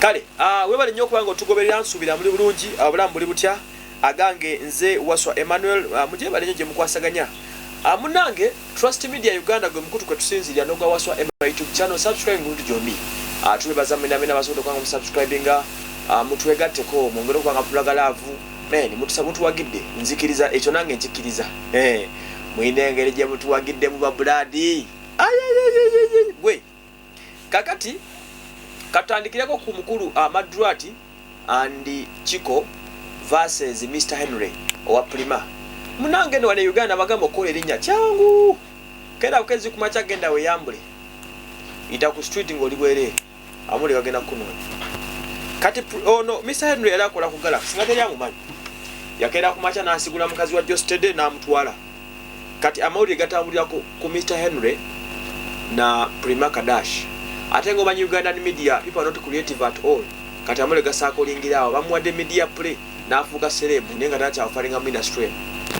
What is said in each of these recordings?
Kale webale nnyo okuba nga otugoberera, nsuubira muli bulungi, obulamu buli butya? Agange nze Waswa Emmanuel, mugyebale nnyo gye mukwasaganya. Munnange, Trust Media Uganda gwe mukutu kwe tusinziirira n'ogwa Waswa Emma YouTube channel, subscribe mulundi gyombi. Tubebaza mwena mwena abasobodde okuba nga musubscribinga, mutwegatteko mwongere okuba nga mutulaga love. Man, mutuwagidde, nzikiriza ekyo nange nkikkiriza. Mulina engeri gye mutuwagiddemu ba blood. Ayayayayay, gwe. Kakati katutandikireko ku mukulu Madrat and Chiko versus Mr Henry owa Prima. Munange no wane Uganda bagamba okukola erinnya kyangu. Kera bukezi ku makya genda weyambule. Yita ku street ng'oli bwereere. Amuli bagenda kukunoonya. Kati ono Mr Henry yali akola ku Galaxy nga teri amumanyi. Yakeera ku makya n'asigula mukazi wa Jostede n'amutwala. Kati amawulire gatambulira ku Mr Henry na Prima Kadash. Ate nga omanyi Ugandan media people are not creative at all. Kati amawulire gasaakolingira awo, bamuwadde media play n'afuuka celeb naye nga takyaofaringa mu industry eno.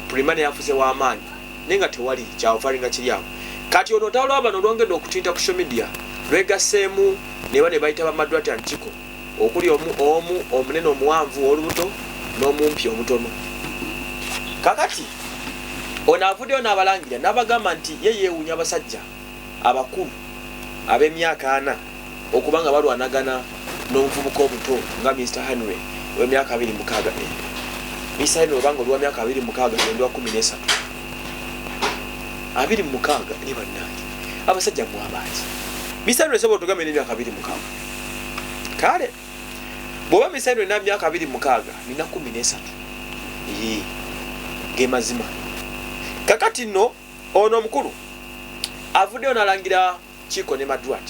Prima naye afuuse w'amaanyi naye nga tewali kyaofaringa kiri awo. Kati ono olutalo lwa bano lwongedde okutinta ku social media, lwegasseemu ne bano be bayita ba Madrat and Chiko, okuli omu omu omunene omuwanvu ow'olubuto n'omumpi omutono. Kakati ono avuddeyo n'abalangira n'abagamba nti ye yeewuunya abasajja abakulu ab'emyaka 40 okuba nga balwanagana n'omuvubuka omuto nga Mr Henry ow'emyaka 26. Mr Henry, obanga oli wa myaka 26, ndi wa 13. 26 ne bannange, abasajja mwabaaki? Mr Henry, sobola otugambe n'emyaka 26? Kale bw'oba Mr Henry na myaka 26, nina 13. Ee, ge mazima. Kakati nno ono omukulu avuddeyo n'alangira Chiko ne Madrat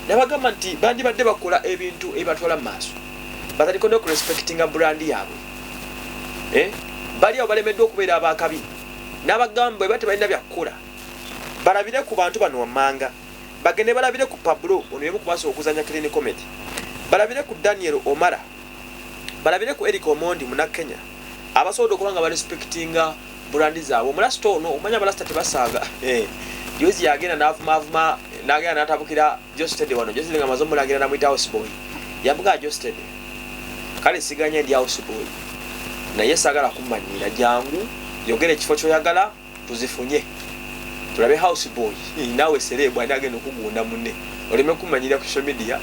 nabagamba nti bandibadde bakola ebintu ebibatwala mu maaso, batandika n'okurespectinga brand yaabwe. Bali awo balemeddwa okubeera abakabi. N'abagamba bwe tebalina byakukola, balabire ku bantu bano wammanga, bagende balabire ku Pablo, ono yemu kubasobola okuzanya clean comedy, balabire ku Daniel Omara, balabire ku Eric Omondi Munakenya, abasobodde okuba nga barespectinga brand zaabwe. Omulasita ono, omanya abalasita tebasaaga. Jozi yagenda n'avumaavuma, n'agenda n'atabukira Jostede wano. Jostede nga amaze omulangira namuyita houseboy. Yamugaa, "Jostede, kale siganye ndi houseboy, naye saagala kummanyiira. Jangu yogera ekifo kyoyagala tuzifunye tulabe houseboy naawe celeb ani agenda okugunda munne, oleme kumanyira ku social media,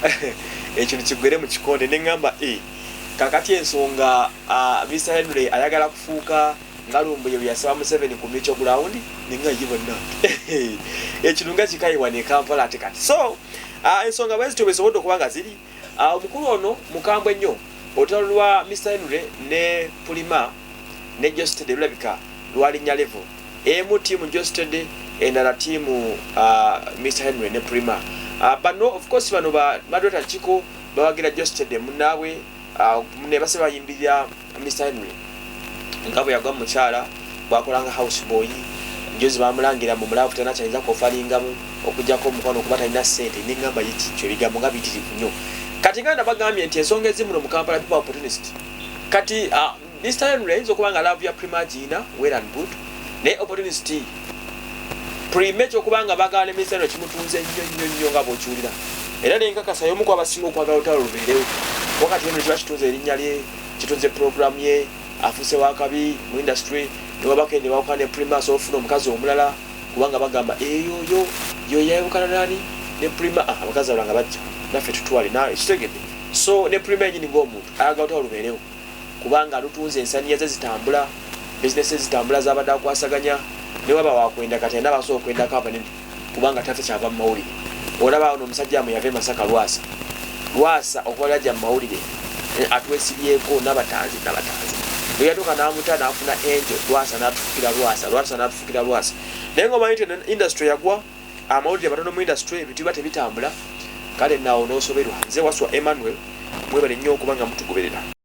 ekintu kigwere mu kikonde." Neŋŋamba e kakati ensonga, Mr Henry ayagala kufuuka nga Lumbuye bwe yasaba Museveni ku mutual ground. Nenga ye bannange, ekintu nga kikayiwa ne Kampala ate kati. So ensonga bwe zityo bwesobodde okuba nga ziri. Omukulu ono mukambwe nnyo. Olutalo lwa Mr Henry ne Pulima ne Jostede lulabika lwalinnya level emu, tiimu Jostede, endala tiimu Mr Henry ne Prima. Bano of course bano ba Madrat Chiko bawagira Jostede munnaabwe, ne base bayimbirira Mr Henry nga bwe yagwa mu mukyala, bwakolanga house boy. Njozi bamulangira mu mulavu talina kyayinza kuofalingamu okugjako omukwano okuba talina ssente. Neŋŋamba yikikyo, ebigambo nga biyitirivu nnyo. Kati nga nabagambye nti ensonga ezimu no mu Kampala people opportunist. Kati Mr Henry ayinza okuba nga love ya Prima giina, well and good, naye opportunist Prima ekyokuba nga bagala ne Mr Henry kimutunze nnyo nnyo nnyo nga bw'okiwulira. Era nenkakasa y'omu ku abasinga okwagala olutalo lubeerewo, wakati Henry kiba kitunze erinnya lye, kitunze program ye, afuuse wakabi mu industry. Newabako ne bawukana ne Prima, asobola okufuna omukazi omulala, kubanga bagamba eyo yo yo yayawukana nani ne Prima. Abakazi abalala nga bajja naffe tutwale na kitegedde. So ne Prima yenyini ng'omuntu ayagala olutalo lubeerewo, kubanga lutunze ensaniya ze zitambula, bizinesi zitambula zabadde akwasaganya. Newaba wakwenda, kati alina abasobola okwendako abanene, kubanga tate kyava mu mawulire. Olaba ono omusajja amwe yava e Masaka, Lwasa. Lwasa okuba yajja mu mawulire, atwesibyeko nabatanzi nabatanzi, bwe yatuuka n'amuta n'afuna enjo. Lwasa n'atufukira Lwasa, Lwasa n'atufukira Lwasa. Naye nga omanyi nti industry yagwa, amawulire matono mu industry, ebintu biba tebitambula. Kale naawo n'osoberwa. Nze Waswa Emmanuel, mwebale nnyo okuba nga mutugoberera.